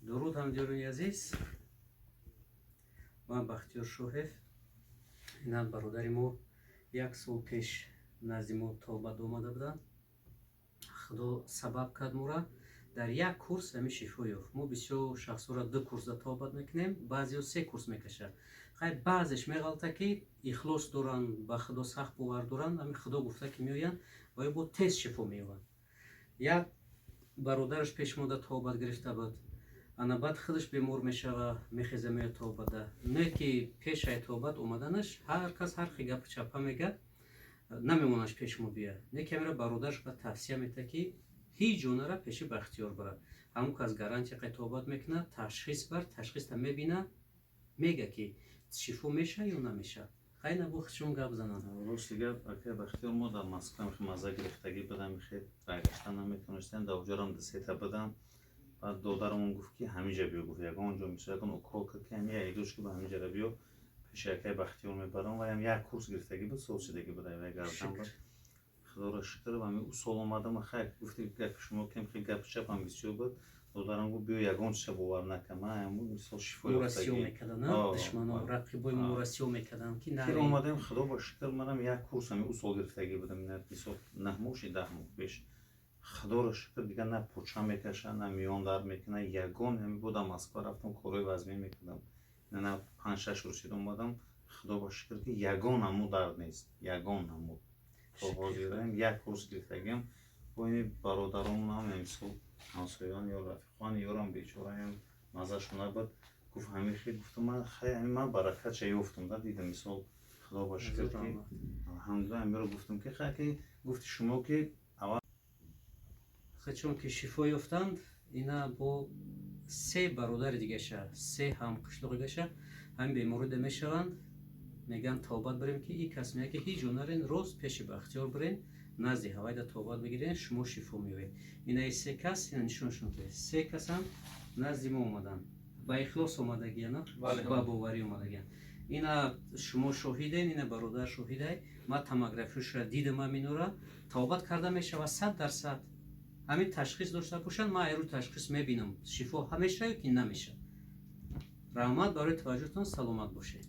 Дуруд, ҳамдиёрони азиз. Ман Бахтиёр Шоҳев. Инам бародари мо як сол пеш назди мо тобат омада буданд. Худо сабаб кард, мора дар як курс ҳамин шифо ёфт. Мо бисёр шахсҳоро ду курсда тобат мекунем, баъзеҳо се курс мекашад. Хай, баъзеш меғалта, ки ихлос доранд, ба Худо сахт бовар доранд, ҳамин Худо гуфта, ки меоянд ва ё бо тез шифо меёбанд. Як бародараш пеш мода тобат гирифта буд. Ана баъд худаш бемор мешава, мехеза, меояд тобада. Не ки пешай тобат омаданаш ҳар кас ҳар хел гапу чапа мегӯяд, намемонаш пеш мо бия. Не ки амира бародараш ба тавсия мета, ки ҳеҷ ҷо нара, пеши Бахтиёр барад. Ҳамон кас гарантия қай тобат мекунад, ташхис бар ташхиста мебина, мега, ки шифо меша ё намеша. Хай, набу худшон гап зананд. Рости гап, акай Бахтиёр, мо дар Москва маза гирифтагӣ будам, хел баргаштан наметонистем. Дар оҷарам дусета будам. Баъд додарамон гуфт, ки ҳамиҷа биё, гуфт, ягон ҷо мисол ягон укол кард, ки ҳами якдош, ки ба ҳамиҷара биё, пеши акай Бахтиёр мебарам. Ваям як курс гирифтагӣ буд, сол шидагӣ буд, вай гардан буд. Худоро шукр, ҳами усол омадам. Хай, гуфти гапи шумо кем, хел гапи чапам бисёр буд. Додарам гуфт: «Биё, ягон чиза бовар накун». Ман ҳамун мисол шифо Мора сиё мекардан, душмано, рақибои мора сиё мекардан, ки ки омадем. Худо ба шукр, манам як курс ҳами усол гирифтагӣ будам, мисол 9 моҳ ши, 10 моҳ пеш. Худоро шукр, дигар на пуча мекаша, на миён дард мекунад, ягон. Ҳами будам, Москва рафтам, корҳои вазмин мекардам, на 5-6 рӯз шид омадам. Худо ба шукр, ки ягон намуд дард нест, ягон намуд. То ҳозираем як курс гирифтагиам. Бо ини бародаронам, мисол ҳамсоён ё рафиқон, ёрам бечораям маззашон набуд. Гуфт, ҳамин хел, гуфтам, ман хай, ҳамин ман баракатша ёфтам да, дидам, мисол, худо ба шукр, ки алҳамдулилла. Ҳамиро гуфтам, ки хай, ки гуфти шумо, ки аввал Чун ки шифо ёфтанд, ина бо се бародари дигаша, се ҳамқишлоқи дигаша ҳамин беморида мешаванд, мегӯянд, тобат барем, ки ин кас меяд, ки ҳеҷ ҷо нарен, рост пеши Бахтиёр бирен, назди ҳавайда тобат бигирен, шумо шифо меёбед. Инаи се кас, ина нишоншон, се касам назди мо омаданд, ба ихлос омадагияна, ба боварӣ омадагиян. Ина шумо шоҳиден, ина бародар шоҳидай. Ма томографияшро дидам, ҳаминора тобат карда мешавад 100%. Ҳамин ташхис дошта бошанд, ман айрӯ ташхис мебинам, шифо меша ё ки намеша. Раҳмат барои таваҷҷӯҳтон, саломат бошед.